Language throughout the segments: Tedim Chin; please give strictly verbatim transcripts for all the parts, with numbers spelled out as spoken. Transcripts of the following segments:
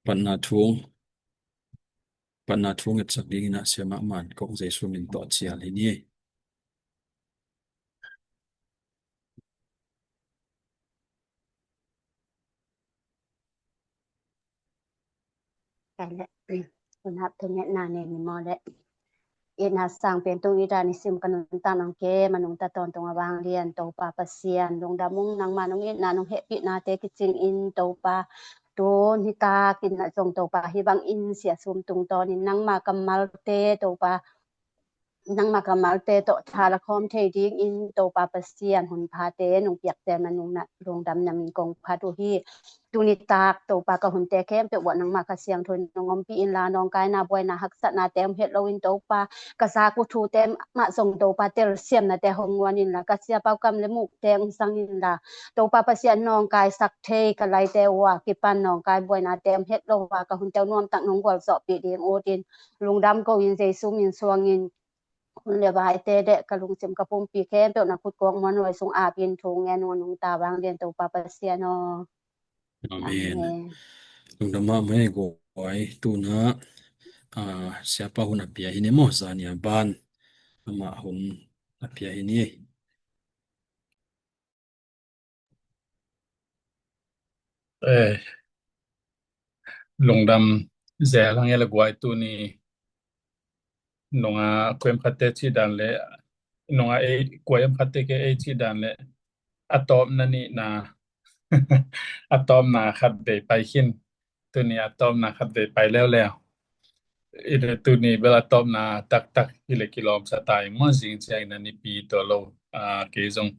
Patna thu, patna thu ngetsak dingin ah Sia Mah Man Kong Jesu min tawh cial hi ni. Kale, unap thungetna ne ni maw le. Itna sang pen tung ita nisim ka nuntak nong ke manung ta tawntung a vanglian Topa Pasian lungdam ung, nangma nong itna nong hehpihnate kicing in Topa, tu nitak in na zong Topa hi bang in sia sum tungtawn in nangma kammalte Topa, nangma kammalte tawh tha la khawm thei dingin Topa Pasian hun phate nong piakte manung na lungdam na min kong phat uh hi. Tuni tak Topa ka hunte khempeuh uah nangma Kha Siangtho in nong ompih inla nawngkaina buaina haksatnate om het loin Topa ka zak uh thute mah zong Topa telsiamnate hong nguan inla ka siapau kam le mukte hong sang inla Topa Pasian nawngkaisak thei ka laite uah kipan nawngkai buainate om het lo uah ka hunte uh nuamtak nong gualzawhpih ding utin lungdam ko in Jesu min suangin hun le vaite le ka lungsim ka pumpi khempeuh na khut kawk muan huai sung apin thu ngen nung ta vang den Topa Pasian aw. Amen. Amen. Lungdam mahmah e guai, tuna, ah, siapa hun a pia hi ni maw, zania ban amah hun a pia hi ni. Eh, lungdam zel hang e la guai, tuni nunga kuem khatte ci dan le nunga ei kuai em khatte ke ei ci dan le a tawpna nihna a tawpna khat vei pai khin. Tuni a tawpna khat vei pai leuleu. I le tuni bel a tawpna taktak hi le kilawm sa tai maw, zing ciang ina nipi tua lo, ah, kei zong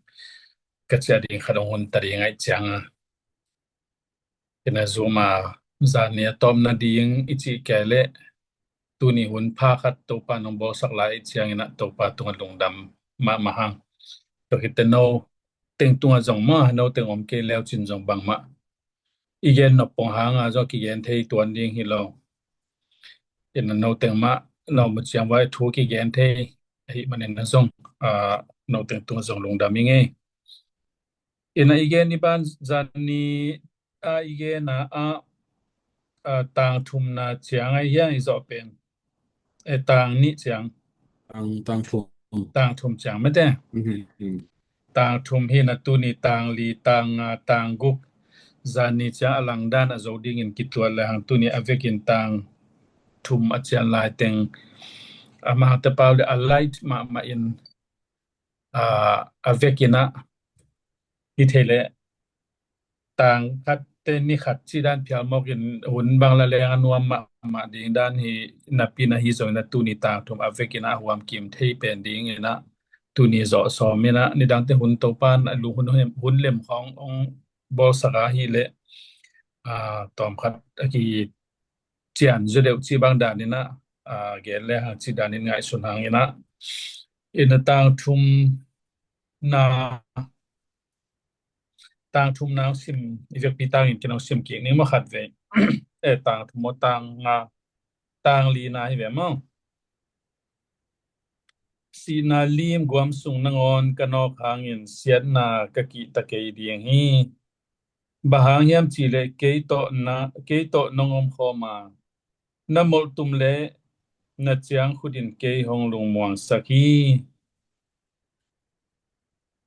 ka cia ding khat hong hun ta ding ngaih ciang a. Ina zuma zan ni a tawpna ding i cih kei le tuni hun pha khat Topa nong bawlsak lai i ciang ina Topa tunga lungdam mahmah hang. Tua khit te no teng tunga zong maw, no teng om kei leu cin zong bangmah i gen nop pong hanga zong kigen thei tuan ding hi lo. Ina no teng mah no mu ciang vai thu kigen thei ahi manin na zong, ah, no teng tunga zong lungdam i ngei. Ina i gen i ban zan ni a i gen a, a, a, tang thumna ciang a i hiang i zawh pen. E, tang nih ciang. Tang, tang thum. Tang thum ciang mete. Mhm, mhm. Tang thum hi na tuni tang li, tang nga, tang guk. Zan ni ciang a langdan a zo dingin kituat le hang tuni a vekin tang thum a cian lai teng. A mangte pau le a light mahmah in, a, a vekin a hi thei le tang khat te ni khat ci dan phial mawk in hun bang la leng a nuam mahmah ding dan hi napi na hi zong ina tuni tang thum a vekin a huam kim thei pen ding ina tuni zawh sawm ina nidang te hun Topan a lu hun, hun lem khawng hong bawlsak a hi le, a, tawm khat a ki cian zu deuh ci bang dan ina, a, gen le hang ci dan in ngaihsun hang ina. Ina tang thum na, tang thum na sim, i vekpi tang in kinau sim kik ning maw khat ve. E, tang thum maw tang nga, tang li na hi ve maw. Sihna lim guam sung nangawn ka nawk hangin siatna ka kihta kei ding hi. Bang hang hiam cihleh kei tawh na, kei tawh nong om khawm a, na molhtum le na ciangkhut in kei hong lungmuangsak hi.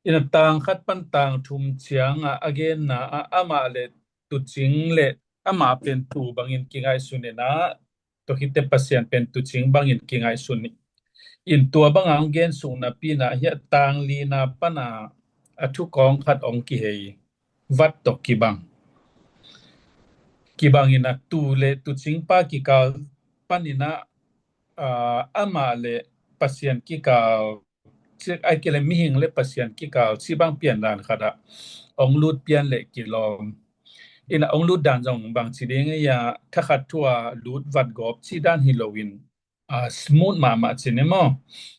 Ina tang khat pan tang thum ciang a, a genna a, amah le tucing le amah pen tu bangin kingaihsun ina, tua khit te Pasian pen tucing bangin kingaihsun in tua banga hong gen suk napi na hi a tang lina pana a thukawng khat hong kihei vat tawh kibang. Kibang ina tu le tucing pa kikal pan ina, a, amah le Pasian kikal, ai kei le mihing le Pasian kikal ci bang pian dan khat ah hong lut pian le kilawm. Ina hong lut dan zong bang ci ding a, thakhat thu a lut vat gawp ci dan hi loin, a, smooth mahmah ci ni maw.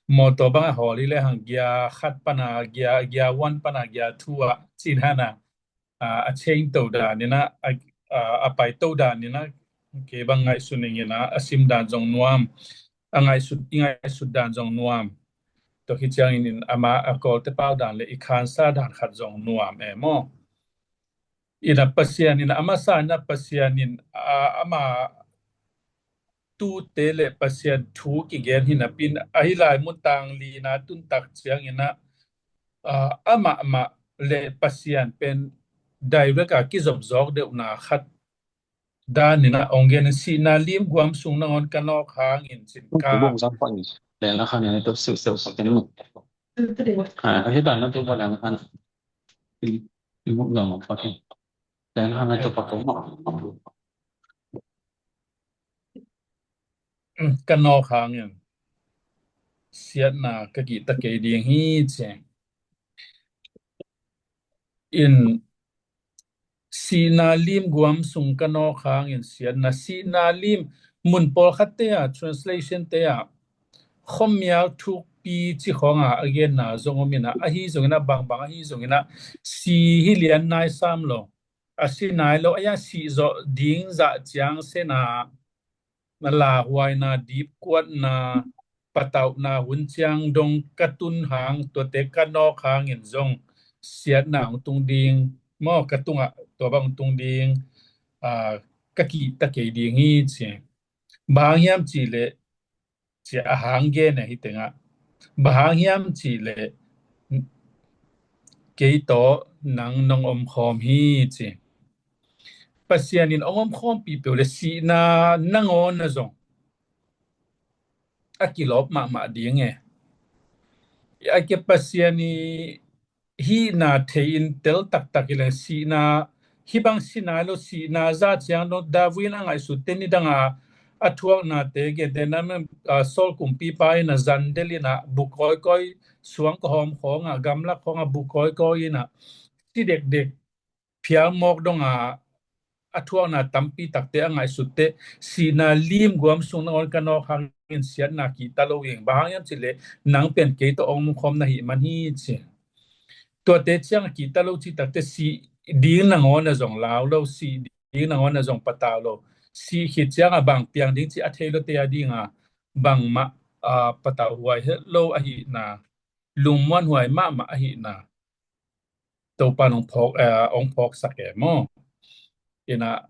Mawtaw bang a hawl hi le hang gear khat pana gear, gear one pana gear two ah ci dan a, a, a change to dan ina, a, a, a pai to dan ina, kei bang ngaihsun ning ina, a sim dan zong nuam, a ngaihsut, i ngaihsut dan zong nuam. Tua hi ciangin in ama a kawlte pau dan le i khansa dan khat zong nuam e maw. Ina Pasian ina a masa ina Pasian in a, ama tute le Pasian thu kigen hi napi in ahi lai mun tang lina tuntak ciang ina a, amahmah le Pasian pen direct a kizop zawk deuhna khat dan ina ong gen in sihna lim guam sung nangawn ka nawk hangin cin ka. Bung zang pan. Leng la khan ina to siu siu siu ken mu. Ah, ahi dan na tu ba leng khan. Lim mu zang pa ken. Leng la khan ina to pa ko ma. Ka nawk hangin siatna ka kihta kei ding hi ci. In sihna lim guam sung ka nawk hangin siatna sihna lim mun pawlkhatte ah translation te ah khuamial thukpi ci khawng a a genna zong om ina ahi zong ina bangbang ahi zong ina si hi lian nai sam lo a si nai lo a ia sih zawh ding zah ciang sena na lauhuaina dipkuatna patauhna hun ciang dong ka tun hang tuate ka nawk hangin zong siatna hong tung ding maw ka tungah tua bang hong tung ding a, ka kihta kei ding hi ci. Bang hang hiam cih leh ci a hang gen a hi tengah bang hang hiam cih leh kei tawh nang nong om khawm hi ci. Pasian in ong om khawm pipeu le sihna nangawn na zong a kilawp mahmah ding e. A ke Pasian i hihna thei in tel taktak i le sihna hi bang si nai lo sihna za ciang dong David in a ngaihsut te nidang a a thuakna te gen te na men Saul kumpipa in a zan del in a bu kawikawi suang ka hawm khawng a gamlak khawng a bu kawikawi in a si dekdek phial mawk dong a a thuakna tampi takte a ngaihsut te sihna lim guam sung nangawn ka nawk hangin siatna kihta lo ing bang hang hiam cih leh nang pen kei tawh ong om khawm na hih man hi ci. Tuate ciang a kihta lo cih takte sih ding nangawn a zong lau lo sih ding nangawn a zong patau lo sih khit ciang a bang piang ding cih a thei lo te a ding a bangmah a patau huai het lo ahihna lungmuan huai mahmah ahihna Topa nong phawk ong phawksak e maw? Ina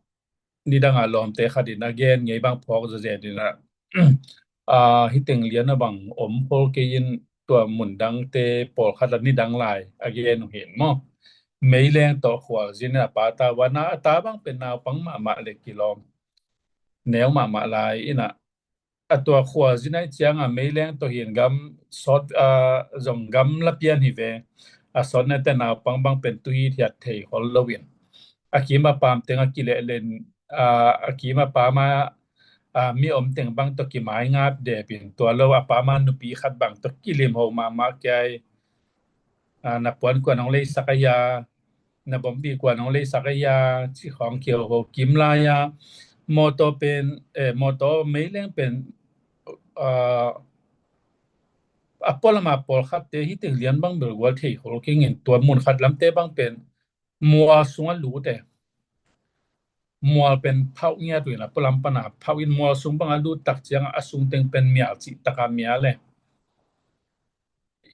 nidang a lawmte khat in a gen ngei bang phawk zawzen ina a hi teng lian a bang om khol kei in tua mundangte pawlkhat a nidang lai a gen uh hin maw? Meileng tawh khualzin in a pa ta wana a ta bang pen naupang mahmah le kilawm neu mahmah lai ina a tua khualzin ai ciang a meileng tawh hin gam sawt a zong gam la pian hi ve. A sawt nate naupang bang pen tuhi thiat thei hol lo in a kim a pam teng a kileh len a kim a pam a mi om teng bang tawh kimai ngap dep in tua lo a pam a nupi khat bang tawh kilim ho mahmah kiai. Na puan kuan hong leisak a ia na bombi kuan hong leisak a ia ci khawng kiho ho kim lai a mawtaw pen mawtaw meileng pen a pualam a pawlkhatte hi teng lian bang belgual thei hol kingin tua mun khat lamte bang pen mual sung a lut e. Mual pen phauh ngiat uh in a pualam pan a phauh in mual sung bang a lut tak ciang a sung teng pen mial cih tak a mial e.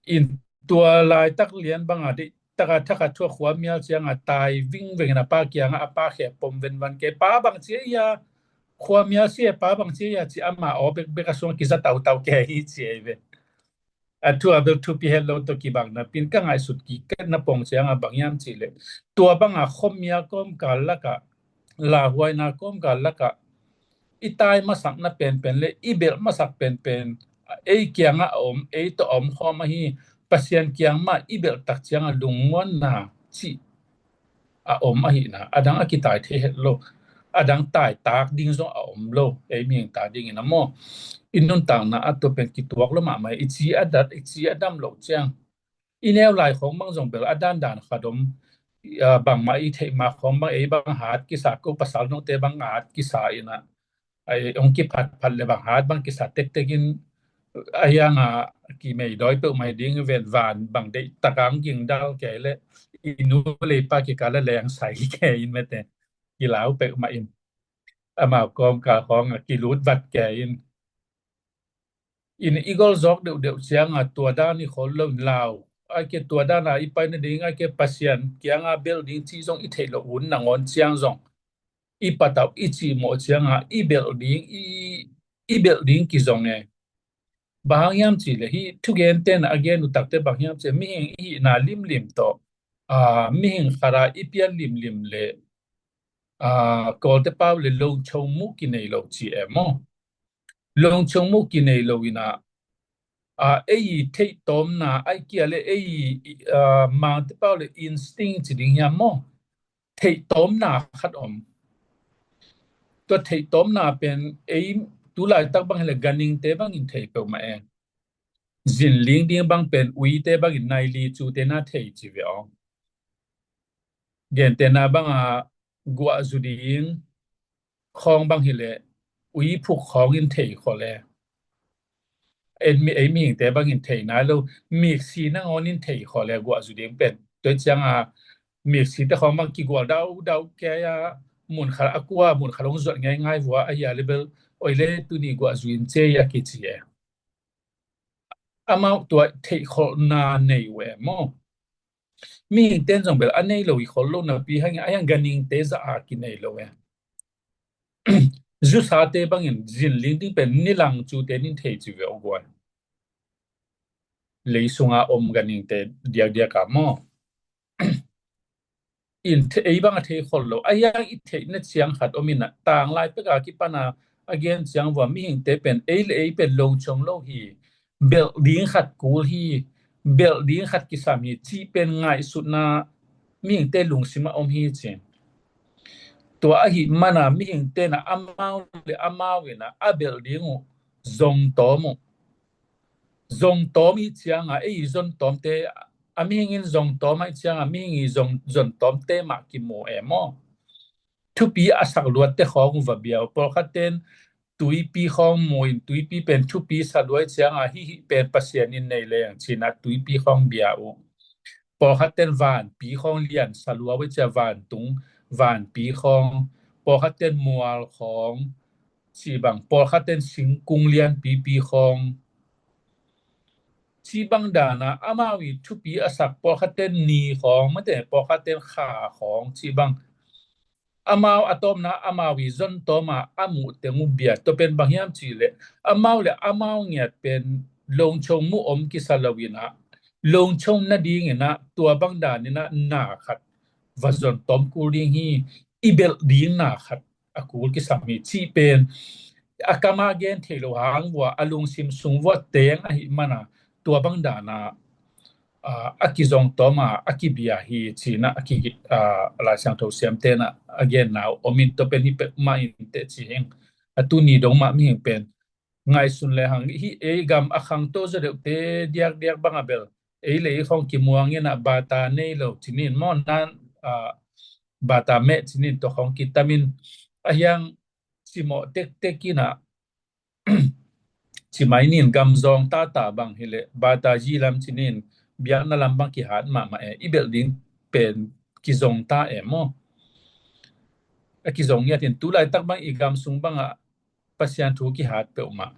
In tua laitak lian bang a deih tak a thak a thuak khua mial ciang a tai vingveng in a pa kiang a a pa khe pom venvan kei pa bang cia ia khua mial sia pa bang cia ia ci ama aw bekbek a sung a kiza tautau kei hi ci ei ve. A thu a bel thupi het lo tawh kibang na pin ka ngaihsut ki ka na pong ciang a bang hiam ci le tua bang a khuamial kawmkal lak a lauhuaina kawmkal lak a i tai masak na penpen le i belh masak penpen ei kiang a om ei tawh om khawm ahi Pasian kiang mah i belh tak ciang a lungmuanna cih a om ahihna a dang a kitai thei het lo a dang tai tak ding zong a om lo ei mihing ta dingin a maw i nuntakna a tua pen kituak lo mahmah i ci a dat i ci a dam lo ciang i neu lai khawng bang zong bel a dandan khat om bangmah i theih mah khawng bang ei bang hat kisa ko pasal nungte bang hat kisa ina ong kiphatphat le bang hat bang kisa tektek in a hiang a kimei dawi peuhmai ding ven van bang deih takang ging dal kei le i nu le i pa kikal a leng sai kei in mete kilau peuhmah in amau kawmkal khawng a kilut vat kei in in i gol zawk deuhdeuh ciang a tua dan i khol lo in lau a ke tua dana i pai nading a ke Pasian kianga belh ding ci zong i theih loh hun nangawn ciang zong i patauh i cihmawh cianga i belh ding i, i belh ding kizong e. Bang hang hiam cih leh hih thugente na a gen uh takte bang hiam cih leh mihing i hihna limlim tawh, aa, mihing khata i pian limlim leh, aa, Kawlte pau leh longchong muh kinei lo ci e maw? Longchong muh kinei lo inah, aa, ei i theihtawmna ai kia leh ei i, aa, Mangte pau leh instinct ci ding hiam maw? Theihtawmna khat om. Tua theihtawmna pen ei tulaitak bang hileh ganingte bangin thei peuhmah e. Zinling ding bang pen uite bangin nai li cute na thei ci ve aw. Gentehna banga guahzu ding khawng bang hileh uiphuk khawngin thei khol e. En mi, ei mihingte bangin thei nai lo, miksi nangawnin thei khol e guahzu ding pen. Tua cianga miksi te khawng bang kigual daudau kei a mun khat a kua mun khat hong zuat ngeingai vua a hia leh bel oi le tuni guahzu in ce a kici e. Amau tua theihkholhna nei uh e maw? Mihingten zong bel a nei lo i khol lo napi hang a hiang ganingte zah a kinei lo e. Zusate bangin zinling ding pen nilang cute nin thei ci ve aw guai. Leisunga om ganingte diakdiak a maw? In the-, ei bang a thei khol lo a hiang i theihna ciang khat om inah tanglai peka kipana a gen ciang vua mihingte pen ei le ei pen longchong lo hi, belh ding khat kul hi, belh ding khat kisam hi cih pen ngaihsutna mihingte lungsimah om hi ci. Tua ahi mana mihingte na amau le amau inah a belh ding uh zongtawm uh. Zongtawm i cianga ei i zontawmte a mihingin zongtawm a i cianga mihing i zong zontawmte mah kimu e maw? Thupi a sak luatte khawng uh va bia uh. Pawlkhatten tuipi khawng mu in tuipi pen thupi sa luai cianga hih hih pen Pasian in nei leng cinah tuipi khawng bia uh. Pawlkhatten vanpi khawng lian sa lua uh cia vantung vanpi khawng, pawlkhatten mual khawng cih bang, pawlkhatten singkung lianpipi khawng cih bang dana amau i thupi a sak, pawlkhatten ni khawng mate pawlkhatten kha khawng cih bang amau a tawmna amau i zon tawma a muh teng uh bia. Tua pen bang hiam cih leh amau le amau ngiat pen longchong muh om kisa lo inah longchong nadinginah tua bang daninah na khat va zon tawm kul ding hi. I belh ding na khat a kul kisam hi cih pen a kama gen thei lo hang vua a lungsim sung vua teng ahi mana tua bang dana a, a kizong tawma a kibia hi cinah a ki, a, Lai Siangtho siamtena a genna uh om in tua pen hi pek mah in teh ci hing. A tuni dong mah mihing pen ngaihsun le hang hi. Ei gam a khangto zaw deuhte diakdiak banga bel ei le ei khawng kimuang inah bata nei lo cinin maw nan, a, bata meh cinin tua khawng kitamin a hiang cimawh tektek inah cimai nin gam zawng tata bang hileh bata zi lam cinin biakna lam bang kihat mahmah e. I belh ding pen kizong ta e maw? A kizong ngiatin tulaitak bang i gam sung bangah Pasian thu kihat peuhmah.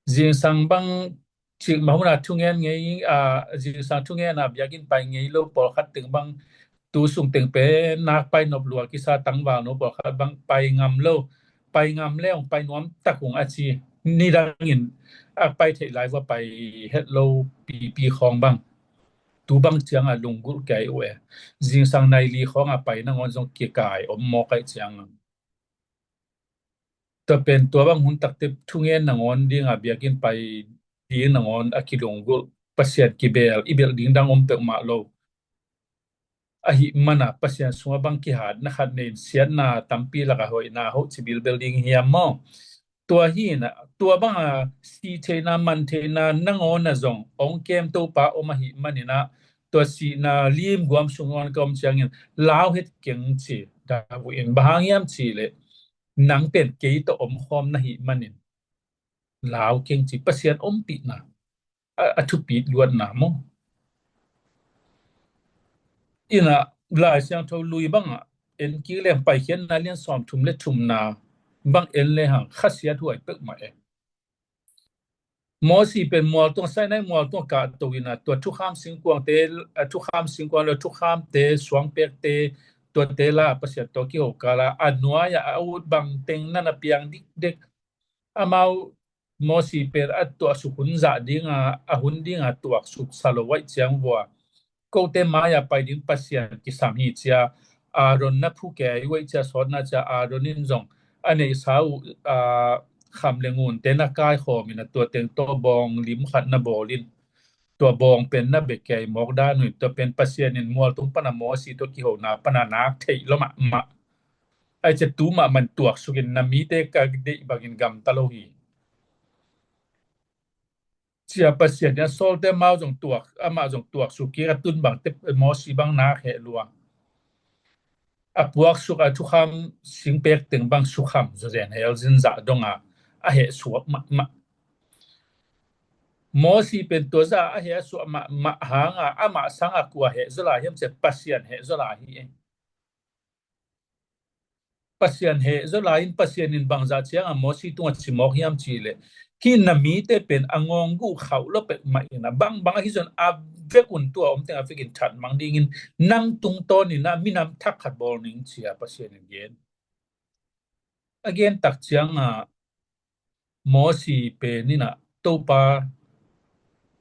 Zingsang bang cik mahuna thungen ngei, a, zingsang thungen a biakinn pai ngei lo pawlkhat teng bang tu sung teng pen nak pai nop lua kisa tangval no pawlkhat bang pai ngam lo, pai ngam leng pai nuam tak ung a ci. Nidangin a pai theih lai vua pai het lo pipi khawng bang tu bang cianga lunggulh kei uh e. Zingsang nai li khawng a pai nangawn zong kikai om mawk aih cianga tua pen tua bang hun takte thungen nangawn dinga biakinn pai ding nangawn a kilunggulh Pasian kibel i belh ding dang om peuhmah lo. Ahi mana Pasian sunga bang kihat na khat nein siatna tampi laka hoihna hoh ci bilbel ding hiam maw? Tua hi na tua banga si theihna man theihna nangawn a zong ong kem Topa om ahi maninah tua sihna lim guam sung ngawn ka om ciangin lau het keng ci. Davuh in bang hang hiam cih leh nang pen kei tawh omkhawm na hih manin lau keng ci. Pasian ompihna a, a thupit luatna maw? Inah Lai Siangtho lui bangah en kik leng Paikhiatna lian sawm thum le thumna bang en lehang khasiat huai pekmah e. Mosi pen mualtung, Sinai mualtung kahto in a, tua thukham singkuangte, a thukham singkuang le thukhamte, suangpekte, tuate la Pasian tawh kiho kal a, a nuai-ah a ut bang teng na na piang dikdek. Amau Mosi pen a tuaksuk hun zah ding a, a hun ding a tuaksuk sa lo uh ahih ciang vua, kote mai-ah pai ding Pasian kisam hi ci a, Aaron na phu kei uh ahih ciang, sawtna ci a, Aaron in zong a neihsa uh, aa, kham le ngunte na kaikhawm in a, tua teng tawh bawng lim khat na bawl in, tua bawng pen na bia kei mawk dan uh in, tua pen Pasian in mualtung pan a Mosi tawh kihona pan a nak theih lua mahmah. Ahih ciang tu mahmah in tuaksuk in, na mite ka deih bangin gamta lo hi, ci a Pasian in a sawlte mau zong tuak, amah zong tuaksuk kik a, tun bangte Mosi bang nak heh lua. A puaksuk a thukham singpek teng bang sukham zawzen hel zin zah dong a, a heh suak mahmah. Mosi pen tua zah a heh suak mahmah hang a, amah sang a kua heh zaw lai hiam ci a, Pasian heh zaw lai hi. Pasian heh zaw lai in, Pasian in bangzah ciang a Mosi tungah ci mawk hiam cih leh, hih na mite pen a ngawng guh khauh lua pek mah in a, bangbang ahi zong a vek un, tua om teng a vekin thatmang dingin nang tungtawn in a minam thak khat bawl ning ci a Pasian in gen. A gen tak ciang a Mosi pen in a, Topa,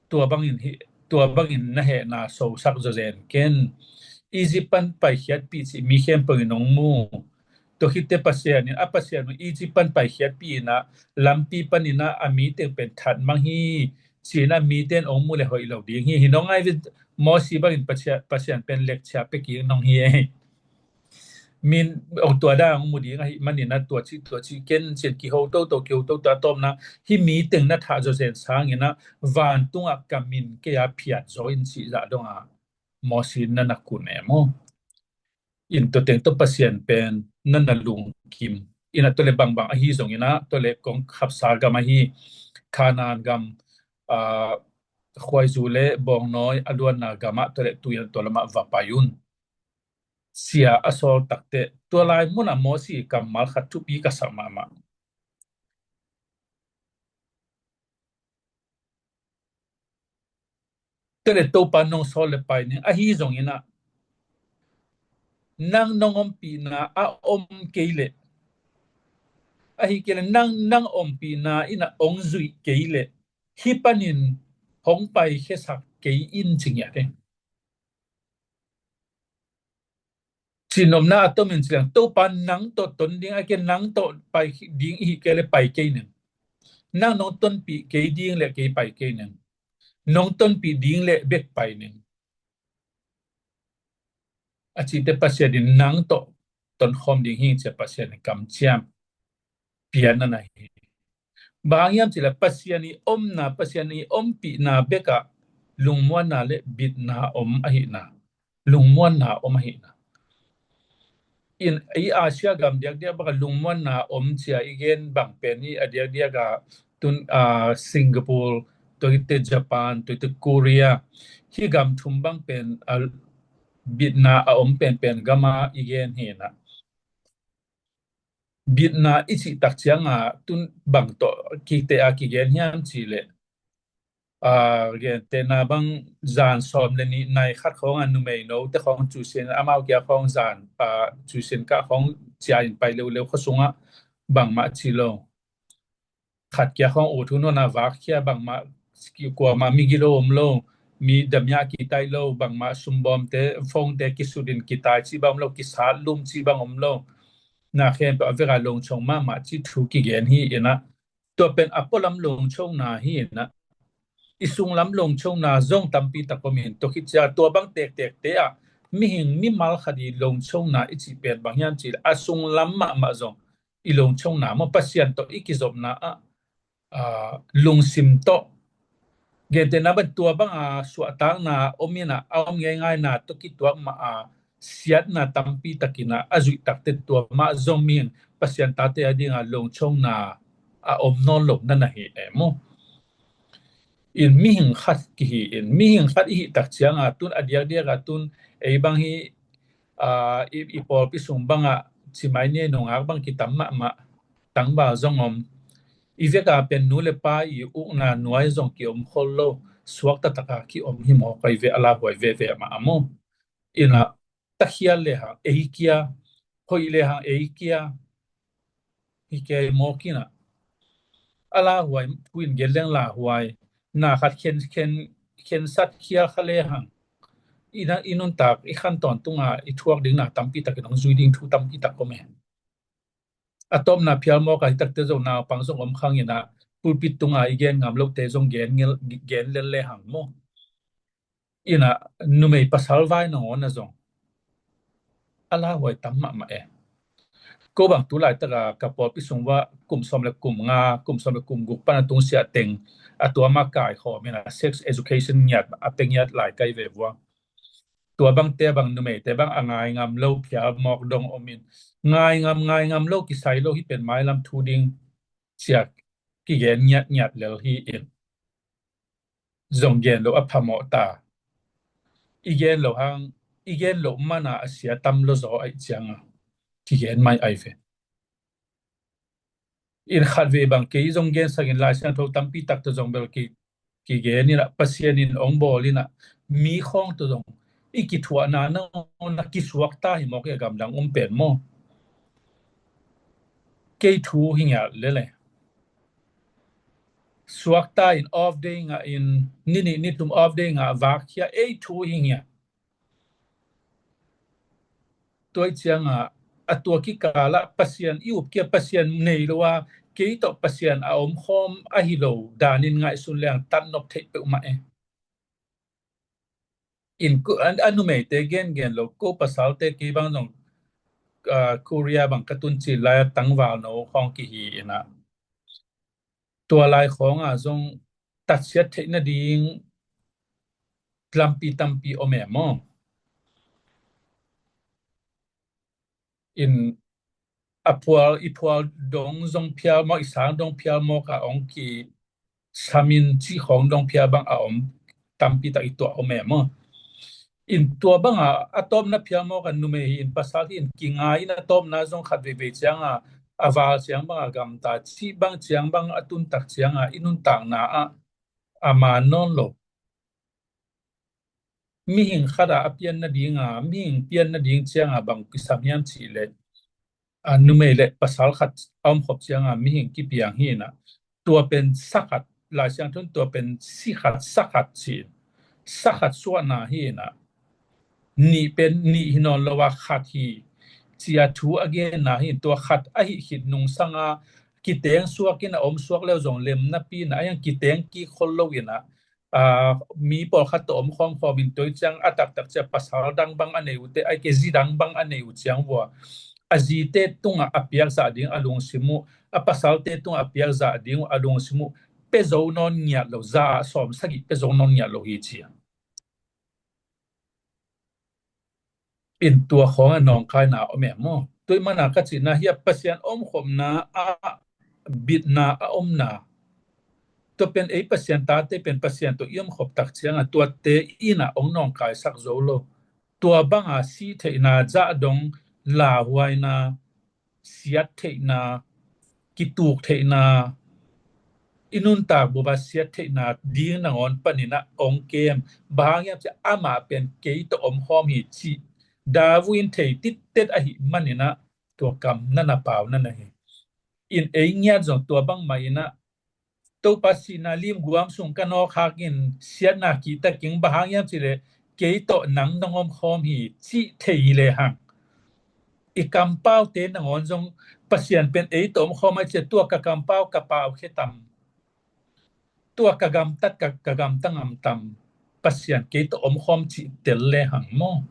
tua bangin hi, tua bangin na hehna sosak zawzen ken. Egypt pan paikhiatpih cih mi khempeuh in hong mu. Tua khitteh Pasian in, a Pasian uh Egypt pan paikhiatpih in a, lampi pan in a, a mi teng pen thatmang hi ci in a, mite in hong mu le hoih lo ding hi. Hi nong ngai ve, Mosi bangin Pasian, Pasian pen lekcia pia kik nong hi ei. Min ong tua dan ong mu ding ahih manin a, tua cih, tua cih ken ci-in kiho toto, kiho toto a tawpna, hih mi teng na thah zawzen sangin a, vantungah ka min kei a phiat zaw in cih zah dong a Mosi na na kun e maw. In tua teng tawh Pasian pen na na lungkim. In a tua le bangbang ahi zongin a, tua le kong khapsa gam ahi, Kanaan gam, aa, khuaizu le bawngnawi a luanna gamah tua le tu in a tua lamah va pai un. Sia a sawl takteh, tua lai munah Mosi kammal khat thupi ka sak mahmah. Tua le Topa nong sawl le pai ning, ahi zongin a, nang nong ompihna a om kei leh, ahi kei leh nang, nang ompihna in a ong zuih kei leh, hih panin hong paikhiasak kei in ci ngiat e. Cihnopna a tomin ci leng, Topa nang tawh ton ding, a kei nang tawh pai ding ihi kei le pai kei ning. Nang nong tonpih kei ding le kei pai kei ning. Nong tonpih ding le bek pai ning. A cihte Pasian in nang tawh tonkhawm ding hi ci a Pasian in kamciam pian a na hi. Bang hang hiam cih leh Pasian i omna, Pasian i ompihna bekah lungmuanna le bitna om ahihna. Lungmuanna om ahihna. In, i Asia gam diakdiak bang a lungmuanna om ci a i gen bang pen hi a diakdiak a tun, a, Singapore, tua hi te Japan, tua hi te Korea. Hih gam thum bang pen, a, bitna a om penpen gam a i gen hi na. Bitna i cih tak ciang a tun bang tawh kite a kigen hiam cih leh, a, gentehna bang zan sawm le nih nai khat khawng a numeino te khawng tuition, amau kia khawng zan, a, tuition kah khawng cia in pai leuleu khua sungah bangmah ci lo. Khat kia khawng ut hun hun a vakkhia, bangmah kuamah migilo om lo, mi damia kitai lo, bangmah sumbawmte, phone te kisut in kitai cih bang om lo, kisat lum cih bang om lo. Na khempeuh a vek a longchong mahmah cih thu kigen hi in a. Tua pen a pualam longchona hi in a. I sunglam longchona zong tampi tak om in, tua khit ciang tua bang tektekte ah mihing mimal khat i longchona i cih pen bang hiam cih leh a sunglam mahmah zong i longchona maw, Pasian tawh i kizopna ah, a, lungsim tawh. Gentehna bang tua bang a suahtakna om in a, a om ngeingaina tawh kituak mah a, siatna tampi takin a, a zuih takte tua mah zong mihing Pasian tate a ding a longchona a om nawn lo na na hi e maw. In mihing khat kihi in, mihing khat i hih tak ciang a tun a diakdiak a tun ei bang hi, a, i, i pawlpi sung bang a cimai ne nungak bang kitam mahmah, tangval zong om. I veka pen nu le pa i ukna nuai zong kiom khol lo, suak taktak a kiom hi mawk a, i ve a lauhuai veve mah a maw. Ina, takhial le hang ei kia, hoih le hang ei kia, hi kei mawk ina. A lauhuai, thu in gen leng lauhuai, na khat khen, khen, khensat khial kha le hang. Ina, i nuntak, i khan tawntung a, i thuak ding na tampi tak, i nong zui ding thu tampi tak om e. A tawpna phial mawk a hi takte zong naupang zong om khang ina, pulpit tunga i gen ngam lote zong gen ngel, gen lel le hang maw. Ina, numei pasal vai nangawn a zong a lauhuai tam mahmah e. Ko bang tu laitaka ka pawlpi sung va kum sawm le kum nga, kum sawm le kum guk pan a tungsiah teng a tua mah kaikhawm ina sex education ngiat a pe ngiat lai kai ve vua. Tua bangte bang numeite bang a ngai ngam lo phial mawk dong om in, ngai ngam, ngai ngam lo kisai lo hi pen mailam thu ding ciak kigen ngiat ngiat lel hi in. Zong gen lo a phamawh ta. I gen lo hang, i gen lo mana a sia tam lo zaw aih cianga kigen mai ai ve. In khat ve bang kei zong gen sakin Lai Siangtho tampi tak tawh zong bel ki, kigen ina Pasian in ong bawl ina mi khawng tawh zong i kithuahna nangawn a kisuak ta hi mawk i a gamdang um pen maw. Kei thu hi ngiat lele. Suakta in off day ngah in, ni nih ni thum off day ngah vak khia ei thu hi ngiat. Tua i cianga a tua kikala Pasian i up kia Pasian nei lo a, kei tawh Pasian a om khawm ahi lo danin ngaihsun leng tatnop theih peuhmah e. In ku, an, a numeite gengen lo, ko pasalte kei bang zong, ah, Korea bang ka tun cil lai a tangval no khawng kihi ina. Tua lai khawng a zong tatsiat theih nading lampi tampi om e maw. In a phual, i phual dong zong phial mawk, i sang dong phial mawk a ong ki samin cih khawng dong phial bang a om tampi tak i tuah om e maw. In tua bang a, a tawpna phial mawk a numei hi in pasal hi in kingai in a tawpna zong khat veivei ciang a, a val ciang bang a gamta, cih bang ciang bang a tuntak ciang a, i nuntakna a, a man nawn lo. Mihing khat a, a pian nading a, mihing pian nading ciang a bang kisam hiam cih leh, a, numei le pasal khat a om khop ciang a mihing kipiang hi ina. Tua pen sakhat, Lai Siangtho in tua pen sikhat, sakhat ci. Sakhat suahna hi ina. Nih pen nih hi nawn lo a khat hi. Cia thu a genna hi in tua khat ahi khit nungsang a kiteng suak ina om suak leu zong lemna pi ina a hiang kiteng kik khol lo ina. Ah, mi pawlkhat tawh om khawmkhawm in tua i ciang a taktak cia pasal dang bang a nei uh te, ai ke zi dang bang a nei uh ciang vua. A zite tungah a piak zah ding a lungsim uh, a pasalte tungah a piak zah ding uh a lungsim uh, pe zo nawn ngiat lo, za sawm sagih pe zo nawn ngiat lo hi cia. In tua khawng a nawngkaina om e maw. Tua i mana ka cihna hi a Pasian omkhopna a bitna a omna. Tua pen ei Pasian tate pen Pasian tawh i omkhop tak ciang a tuate ina ong nawngkaisak zo lo. Tua bang a sih theihna zah dong lauhuaina siat theihna, kituk theihna, i nuntak bup a siat theihna ding nangawn panin a ong kem. Bang hang hiam cih amah pen kei tawh om khawm hi cih David in thei tittet ahi manin a tua kam na na pau na na hi. In ei ngiat zong tua bang mah in a Topa sihna limguam sung ka nawkhak in siatna kihta keng bang hang hiam cih leh kei tawh nang nong om khawm hi cih thei le hang. I kampaute nangawn zong Pasian pen ei tawh om khawm ai cia tua ka kampau ka pau khe tam. Tua ka gamtat ka, ka gamta ngam tam. Pasian kei tawh om khawm cih tel le hang maw.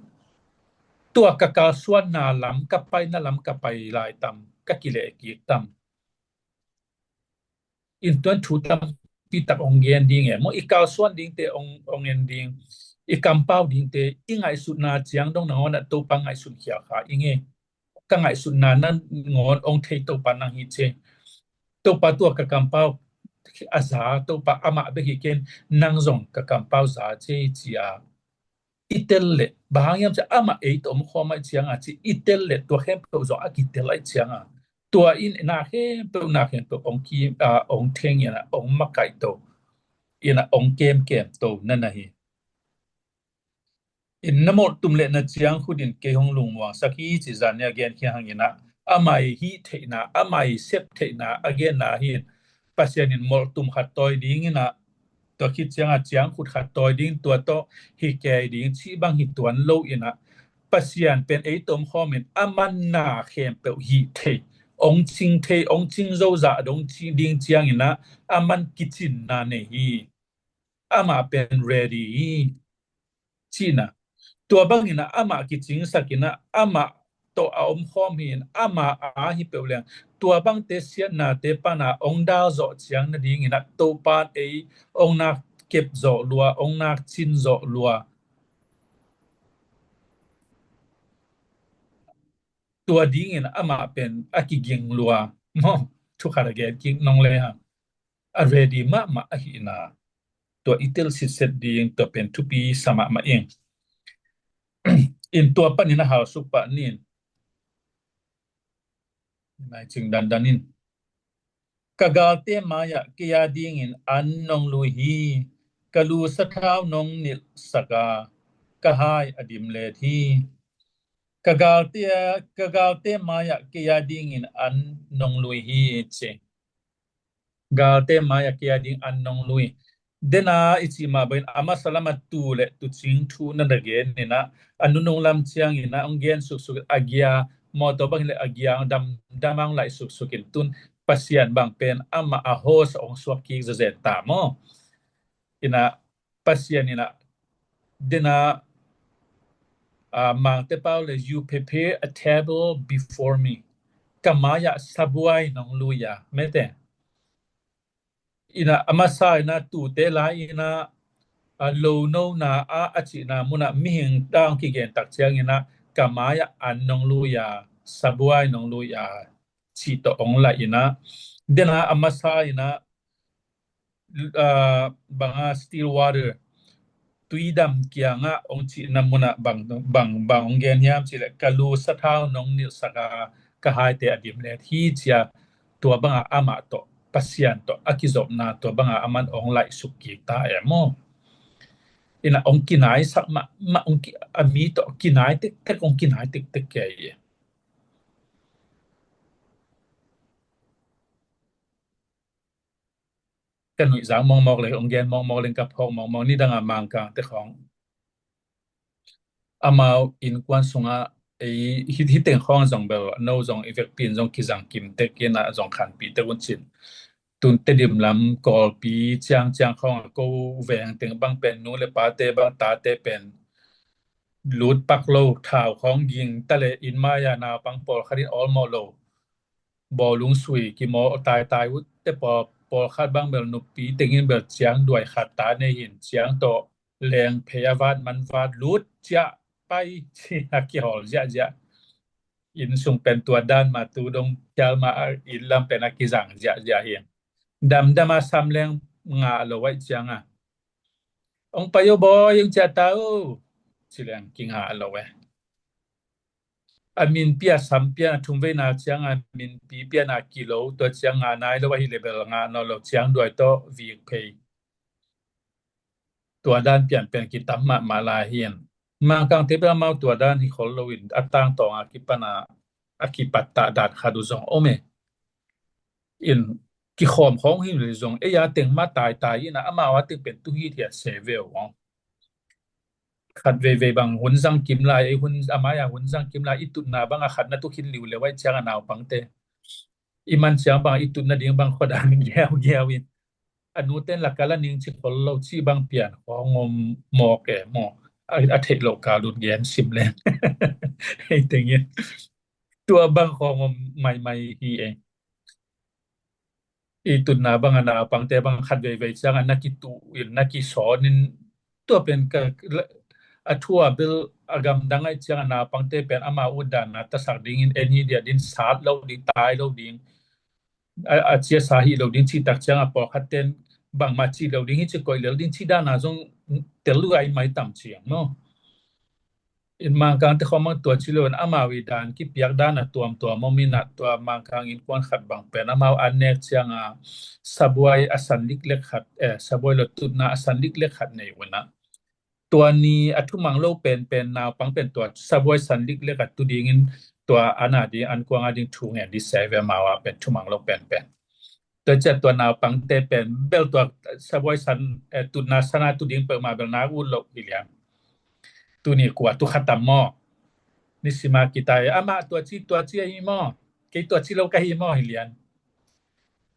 Tua ka kalsuanna lam ka paina lam ka pai lai tam ka kileh kik tam. In tuan thu tampi tak ong gen ding e maw, i kalsuan dingte ong, ong en ding, i kampau dingte, i ngaihsutna ciang dong nangawn a Topa ngaihsun khial kha i nge. Ka ngaihsutna nangawn ong thei Topa nang hi ce. Topa tua ka kampau a za, Topa amah bek hi ken, nang zong ka kampau za ce cia. I tel leh, bang hang hiam cia amah ei tawh om khawm ai ciang a ci, i tel leh tua khempeuh zong a kitel ai ciang a. Tua in na khempeuh, na khempeuh ong ki, a, ong theng in a, ong makaih to, in a ong kemkem to na na hi. In na molhtum le na ciang khut in kei hong lungmuangsak hi ci zan ni a gen khia hang in a, amah i hih theihna, amah i sep theihna a genna hi in, Pasian in molhtum khat tawi ding in a, tua khit ciang a ciang khut khat tawi ding, tua tawh hi kei ding cih bang hi tuan lo in a, Pasian pen ei tom khawm in a man na khempeuh hih thei, ong cing thei, ong cing zo zah dong ci ding ciang in a, a man kicinna nei hi. Amah pen ready hi. Cihna. Tua bang in a amah kicingsak in a amah tawh a om khawm hi in amah a hi peuh leng. Tua bangte siatnate pan a ong dal zawh ciang nading in a Topan ei ong nak kep zawh lua, ong nak cin zawh lua. Tua ding in amah pen a kiging lua. Maw, thu khat a gen kik nong le hang. A ready mahmah ahihna. Tua i tel sitset ding tua pen thupi sa mahmah ing. In tua panin a halsuk pah nin. Mai cing dandan in. Ka galte mai-ah kei a dingin an nong lui hi. Ka lu sathau nong nilhsak a, ka hai a dim let hi. Ka galte, ka galte mai-ah kei a dingin an nong lui hi ci. Galte mai-ah kei a ding an nong lui. Dena i cih mah bangin a masa lam a tu le tucing thu na na gen in a, a nunung lam ciangin a ong gen suksuk a gia, mawtaw bang le a gia dam, dam ang lai suksuk in tun Pasian bang pen amah a host ong suak kik zazen ta maw. In a Pasian in a dena, a, Mangte pau le, "You prepare a table before me." Ka mai-ah sabuai nong lui a, mete. In a, a masa in a tute lai in a, a, lo no na a, a cihna mun a mihing tang kigen tak ciangin a, ka mai-ah an nong lui a, sabuai nong lui a, cih tawh ong laih in a. Dena a masa in a, a, bang a still water, tui dam kiangah ong cihna mun a bang, bang, bang ong gen hiam cih leh, ka lu sathau nong nilhsak a, ka haite a dim let hi ci a, tua bang a amah tawh, Pasian tawh a kizopna, tua bang a aman ong laih suk kik ta e maw. In a ong kinaisak mah, mah ong ki, a mi tawh kinai tektek, ong kinai tektek kei e. Ka nuihzak mawkmawk le, ong gen mawkmawk le, ka phawk mawkmawk, nidang a Mangkangte khawng, amau innkuan sungah ei hi, hi teng khawng zong bel, no zong i vekpi in zong kizang kim tek in a, zong khanpih tek un cin. Tun Tedim lam Kawlpi ciangciang khawng a ko veng teng bang pen nu le pate bang tate pen lut pak lo, thau khawng ging ta le, inn mai-a naupang pawlkhat in awlmawh lo, bawlung sui kimawl taitai uh te, pawl, pawlkhat bang bel nupi tengin bel ciang duai khat ta nei hi in, ciang tawh leng phei a vat man vat lut ciah pai ci a kihawl ziahziah. Inn sung pen tua dan mah tu dong phial mah a, inn lam pen a kizang ziahziah hi. Damdam a sam leng ngah lo aih ciang a, "Ong pai o bawi, ong ciah ta o," ci leng kingah lo e. A minpi a sam pian a thum veina ciang a minpi pian a kilo, tua ciang ngah nai lo ahi le bel ngah nawn lo, ciang duai tawh vik phei. Tua dan pianpian kitam mahmah lai hi in. Mangkangte bel amau tua dan hi khol lo in, a tangtawng a kipan a, a kipattah dan khat uh zong om e. In kikhawm khawng hi le zong, ei a teng mah taitai in a, amau a teng pen tu hithiat se ve uh ong. Khat veivei bang hun zang kim lai, ei hun, a mai-a hun zang kim lai, i tutna bang a khat na tu khin liu le aih ciang a naupangte. I man ciang bang i tut nading bang khuadan giaugiau in. A nuten laka la ning ci khol lo ci bang pian khawng om mawk e maw. A, a theih loh ka lut gen sim leng. Hei tengin. Tua bang khawng om maimai hi e. I tutna bang a naupangte bang khat veivei ciang a na kituh in, na kisawn in, tua pen ka, a thu a bel a gamdang aih ciang a naupangte pen ama utdan a tasak dingin, en hi dia din, sat lo ding, tai lo ding, a, a ciasa hi lo ding cih tak ciang a pawlkhat ten bangmah cih lo ding hi ci, koih lel ding cih dan a zong tel lua in maitam ciang maw. In Mangkang te khawng bang tua ci lo in amau i dan kipiak dan a tuamtuam om in ah, tua Mangkang innkuan khat bang pen amau an nek ciang a sabuai a san liklek khat, eh, sabuai lo tutna a san liklek khat nei un ah, tua ni a thumang lo penpen naupang pen tua sabuai san liklek a tu dingin tua an a ding, an kuang a ding thu ngen di sia ve, amau a pen thumang lo penpen. Tua ciang tua naupangte pen bel tua sabuai san, eh, tutna san a tu ding peuhmah bel nak ut loh hi lian. Tuni kua tu khat tam maw? Nisima kitai, amah tua ci, tua ci ahi maw? Kei tua ci lo ka hi maw hi lian.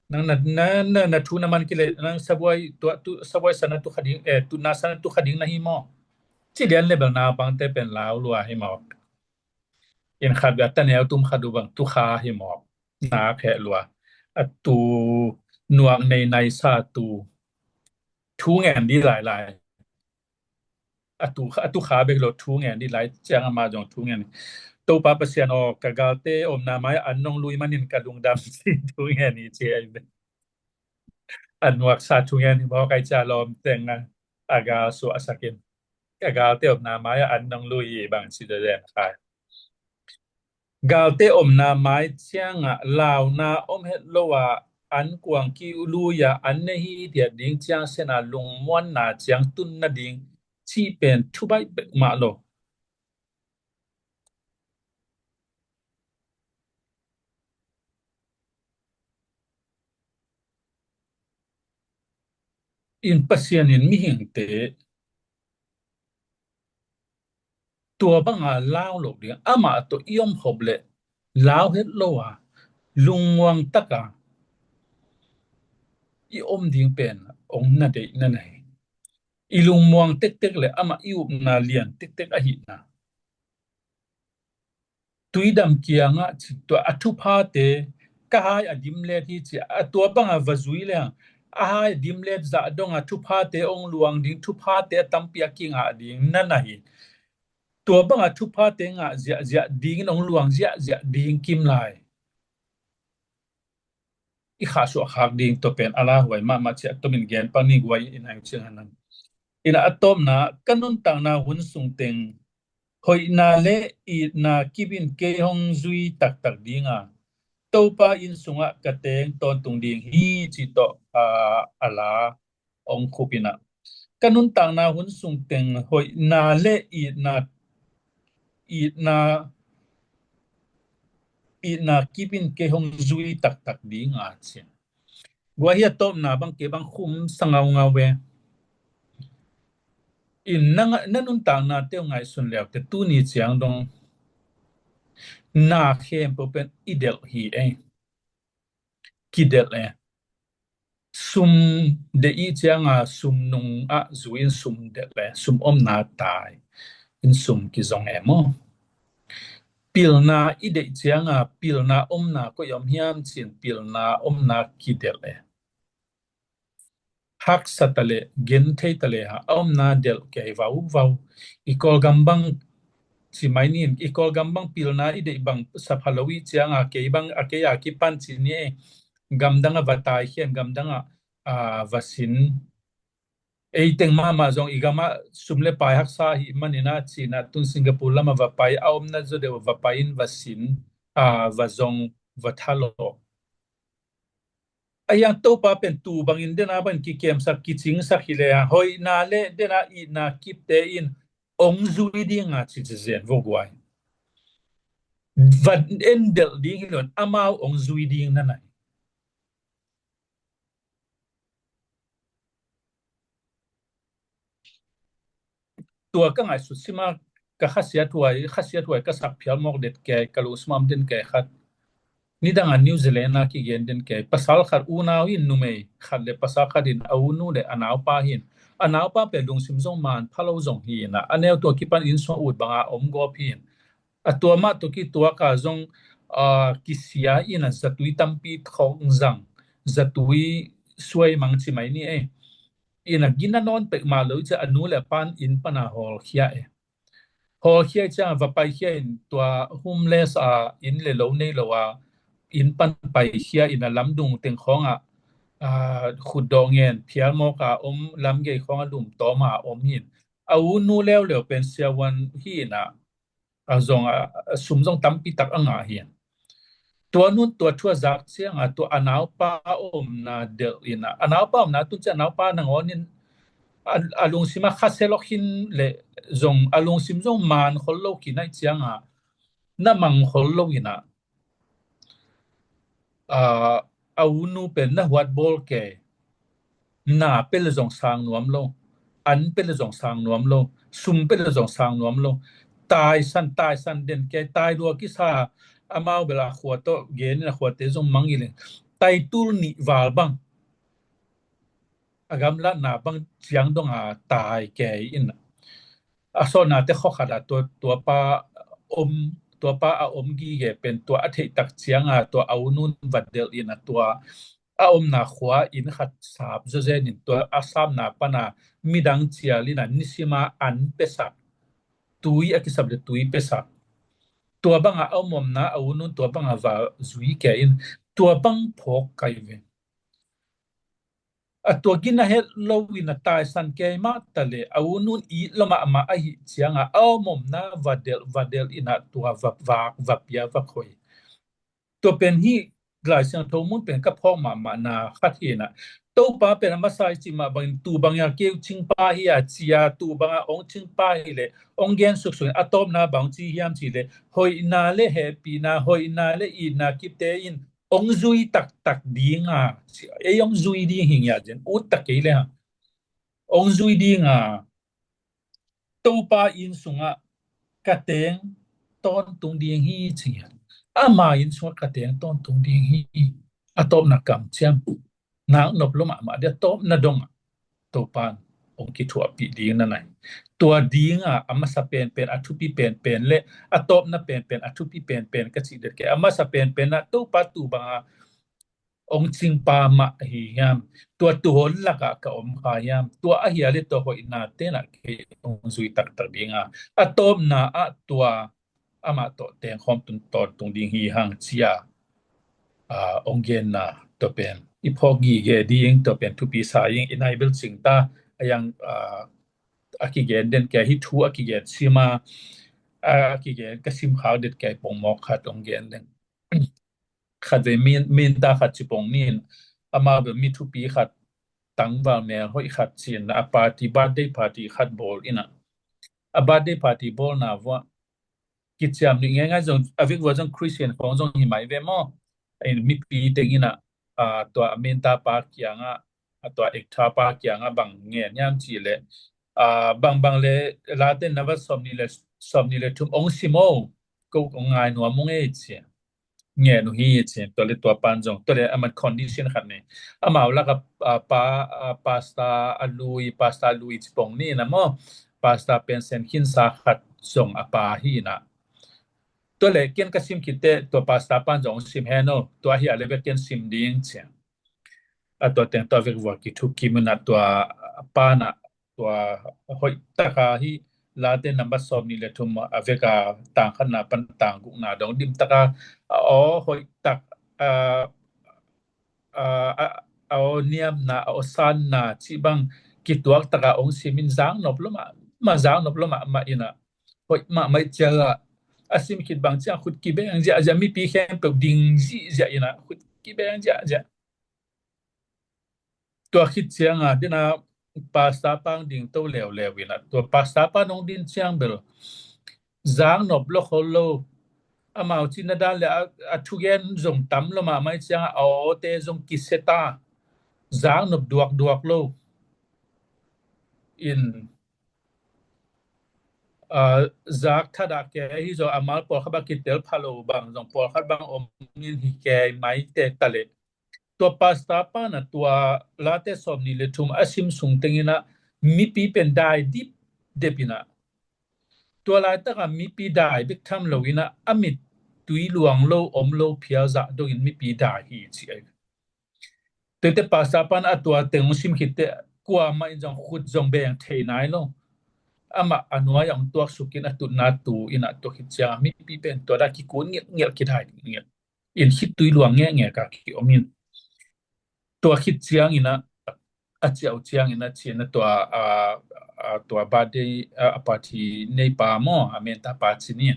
Nang na, na, na, na thu na man kile, nang sabuai tua, tu, sabuai san a tu kha ding, eh, tutna san a tu kha ding na hi maw? Ci lian le bel naupangte pen lau lua hi maw? In khat bia ta neu tum khat uh bang tu kha hi maw? Nak heh lua. A tu nuak nei nai sa tu. Thu ngen di lailai. A tu, a tu kha bek lo thu ngen di lai ciang amah zong thu ngen. Topa Pasian aw, ka galte omna mai an nong lui manin ka lungdam si thu ngen hi ci ai ve. A nuaksa thu ngen hi maw kai cia lawm teng a, a gal suah a sakin. Ka galte omna mai an nong lui hi bang ci da den khai. Galte omna mai ciangah launa om het lo a an kuang ki lui a an ne hi diat ding ciang sena lungmuanna ciang tun nading cih pen thubaih bek mah lo. In Pasian in mihingte tua banga lau lo ding, amah tawh i om khop leh lau het lo a lungmuang taka i om ding pen ong na deih na nei. I lungmuang tektek le amah i upna lian tektek ahihna. Tuidam kiangah ci tua a thuphate ka hai a dimlet hi ci a tua banga va zui le a hai a dimlet zah donga thuphate ong luang ding, thuphate a tampi a kingah ding na na hi. Tua banga thuphate ngah ziahziah dingin ong luang ziahziah ding kim lai. I khahsuah khak ding tua pen a lauhuai mahmah ciah tomin gen pang ni guai in ai ciang a nam. Ina a tawpna ka nuntakna hun sung teng hoihna le itna kipin kei hong zui taktak dinga Topa inn sungah ka teng tawntung ding hi ci tawh a la ong khupinah ka nuntakna hun sung teng hoihna le itna itna itna kipin kei hong zui taktak dinga cian. Guai hi a tawpna bang kei bang khum sa ngaungau ve. In na nuntakna teu ngaihsun leu te tuni ciang dong na khempeuh pen i delh hi ei. Kidelh e. Sum deih i cianga sum nung ah zu in sum delh e. Sum omna tai in sum kizong e maw? Pilna i deih cianga pilna omna koi om hiam cin pilna omna kidelh e. Haksa ta le gen thei ta le ha a omna delh kei vauvau. I Kawlgam bang ci mai nin i Kawlgam bang pilna i deih bang sapha lo i cianga kei bang a kei a kipan ci ni e. Gamdang a va tai khian gamdang a va sin. Ei teng mahmah zong i gamah sum le pai haksa hi manina cina tun Singapore lama va pai a omna zo deuh va pai in va sin a va zong va thalo. A hiang Topa pen tu bangin dena bangin kikemsak kicingsak hi le a hoihna le dena itna kipte in ong zui dinga cici zen vo guai. Van en delh ding hi lon amau ong zui ding na nai. Tua ka ngaihsut sima ka khasiat huai khasiat huai ka sak phial mawk det kei ka lungsim am den kei khat. Nidang a New Zealand a kigen den kei pasal khat unau in numei khat le pasal khat in a unu le a naupa hin a naupa pe lungsim zong man phalo zong hi na a neu tua kipan in song ut banga om gawp hin. A tua mah tua kituaka zong kisia in a zatui tampi thawk zang zatui suai mang ci mai ni ei. In a gina nawn pek mah lo i cia a nu le a pan in pana hawlkhia e. Hawlkhia i cia va paikhia in tua homeless a in le lo nei lo a in pan paikhia in a lamdung teng khawngah khutdawh ngen phial mawk a om lamgei khawngah lum tawma om hin. A u nu leuleu pen siavuan hi in a a zong a, a sum zong tampi tak a ngah hi. Tua nun tua thu a zak ciangah tua a naupa omna delh in a, a naupa omna tun ciang a naupa nangawn in a, a lungsim a khasia lawk hin le zong a lungsim zong man khol lo kinaih ciangah na mang khol lo in a, a, a unu pen na huat bawl kei, na pe le zong sang nuam lo, an pe le zong sang nuam lo, sum pe le zong sang nuam lo, taisan, taisan den kei, tai lua kisa, amau bel a khua tawh gen in a khuate zong mang i leng, tai tul nih val bang, a gamlatna bang ciang dong a tai kei in a, a sawtnate khua khat a tua, tua pa om, tua pa a om gige pen tua a theih tak ciang a tua a unun va delh in a tua a omna khua inn khat sap zawzen in tua a sapna pan a midang cial in a nisim a an pesak, tui a kisap le tui pesak. Tua bang a a om omna a unun tua bang a va zui kei in tua bang phawk kai ve. A tua gina het lo in a taisan kei mah ta le a unun it lo mahmah ahi ciang a a om omna va delh, va delh in a tua va vak, va pia, va khoi. Tua pen hi Lai Siangtho mun pen ka phawk mahmahna khat hi in a, Topa pen a masa i cih mah bangin tu bang a keu cingpa hi a ci a, tu bang a ong cingpa hi le ong gen suksuk in a tawpna bang ci hiam cih le hoihna le hehpihna, hoihna le itna kipte in ong zui taktak ding a, ei ong zui ding hi ngiat zen, ut tak kei le ha. Ong zui ding a, Topa inn sungah ka teng tawntung ding hi ci ngiat. Ama inn sungah ka teng tawntung ding hi. A tawpna kamciam. Nak nop lo mahmah ding a tawpna dong ah Topan ong kithuahpih ding na nai. Tua ding a, a masa penpen, a thupi penpen le a tawpna penpen, a thupi penpen ka cih det kei. A masa penpen ah Topa tu bang a ong cingpa mah ahi hiam? Tua tuhawn lakah ka om kha hiam? Tua ahi a le tua hoihna tenah kei ong zui taktak ding a, a tawpna ah tua amah tawh tengkhawm tun tawntung ding hi hang ci a, a, ong genna tua pen i phawk gige ding, tua pen thupi sa ing. I nai bel cing ta a, yang, a, a kigen den kei hi thu a kigen sim a, a, a kigen ka sim khak det kei pongmawk khat ong gen den. Khat ve min, minta khat ci pong ni in, amau bel mi thupi khat, tangval mel hoih khat ci in a, party, birthday party khat bawl in a, a birthday party bawlna vuah kiciam nih ngeingai zong, a vek vua zong Christian khong zong hi mai ve maw? In mipi teng in a, a, tua a minta pa kiangah, a tua ekta pa kiangah bang ngen hiam cih leh, a, bang bang le Late number sawmnih le, sawmnih le thum ong sim o, ko ong ngai nuam ong ei ci. Ngen uh hi ci, tua le tua pan zong, tua le a man condition khat nei. Amau lak a, a, pa, a, pasta a lui, pasta lui ci pong ni na maw? Pasta pension khinsa khat zong a pa hi na. Tua le ken ka sim khit teh, tua pasta pan zong sim hen o, tua hi a le bek ken sim ding ci. A tua teng tua vek vua kithukim in a tua pa na tua hoih taka hi Late number sawmnih le thum a vek a tang khatna pan tang gukna dong dim taka a aw hoih tak a, a, a, a aw niamna, a aw sanna cih bang kituak taka ong sim in zang nop lo mah, ma zang nop lo mah, mah in a hoih mah mah ciang a, a sim khit bang ciang khut kibeng ziahziah, mipi khempeuh ding zihziah in a khut kibeng ziahziah. Tua khit ciang a, dina pasta pang ding to leuleu in a, tua pasta pa nong din ciang bel zang nop lo khol lo. Amau cina dan le a, a thugen zong tam lo mahmah ciang a, a awte zong kiseta zang nop duakduak lo. In, a, zak thadah kei hi zong a mal pawlkhat bang kitel pha lo bang zong pawlkhat bang om in hi kei mai te ta le. Tua pasta pa na tua Late sawmnih le thum a sim sung teng in a mipi pen dai dip dep in a. Tua laitak a mipi dai bek tham lo in a, a mit tui luang lo, om lo, phial zah dong in mipi dai hi ci ai. Tuite pasta pa na a tua teng sim khit teh kuamah in zong khut zong beng thei nai lo. Amah a nuai a ong tuak suk in a tutna tu in a tua khit ciang a mipi pen tua dah kikun ngialh ngialh kidai ngialh. In khit tui luang ngekngek a ki om in. Tua khit ciang in a, a ciau ciang in a ci in a tua, a, a, a, tua birthday, a, a party neipa maw, a menta pa ci ni.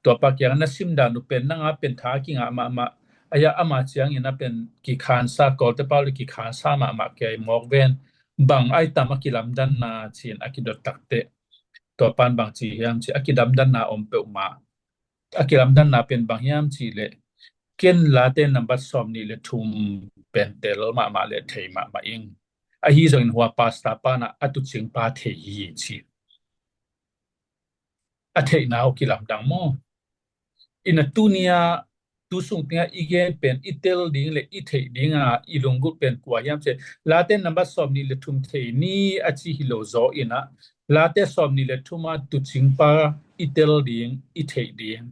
Tua pa kiang na simdan uh pen nanga pen tha kingah mahmah. A ya ama ciangin a pen kikhansa, Kawlte pau le kikhansa mahmah kei mawk ven. Bang ai tam a kilamdanna cin a kidot takte. Tua pan bang ci hiam ci a kilamdanna om peuhmah. A kilamdanna pen bang hiam ci le ken Late nambat sawm nih le thum pen tel mahmah le thei mahmah ing. Ahi zongin hua pasta pana a tucing pa thei hi ci. A theihna uh kilamdang maw? Ina tunia tu sung tinga i gen pen i tel ding le i theih dinga i lunggulh pen kua hiam ci. Late nambat sawm nih le thum thei ni a ci hi lo zaw ina Late sawm nih le thum a tucing pa i tel ding i theih ding.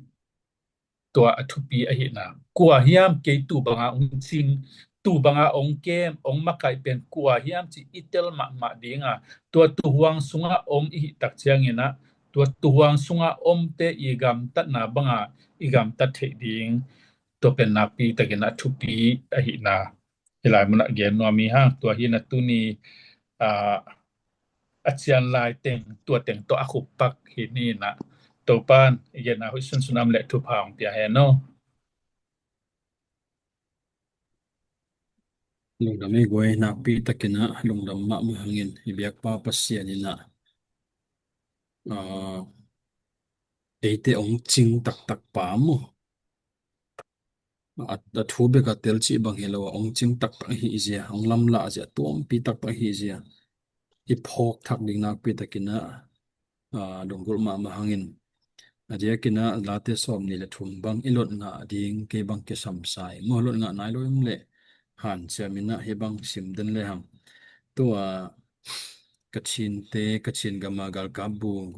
Tua a thupi ahina kua hiam kei tu banga ong cing, tu banga ong kem, ong makaih pen kua hiam ci i tel mahmah dinga tua tuhuang sunga om i hih tak ciangina tua tuhuang sunga omte i gamtatna banga i gamtat theih ding. Tua pen nakpi takina thupi ahina hilai muna gen nuam i hang tua hina tuni, a, a cian lai teng tua teng tua a khuppak hi ni na. Topan i gen a hoih sunsun am le thupha ong pia hen o. Lungdam i guai nakpi takina lungdam mahmah hangin i biakpa Pasian ina, a, eite ong cing taktak pa mu. A, a thu beka tel cih bang hi lo a ong cing taktak hi zia, ong lamlah zia, tuampi taktak hi zia. I phawk thak ding nakpi takina, a, lunggulh mahmah hangin. A diakina Late sawm nih le thum bang i lot ngah ding kei bang kisam sai. Maw lot ngah nai lo im le han ciamina hi bang sim den le hang. Tua Kachin te, Kachin gama galkap bu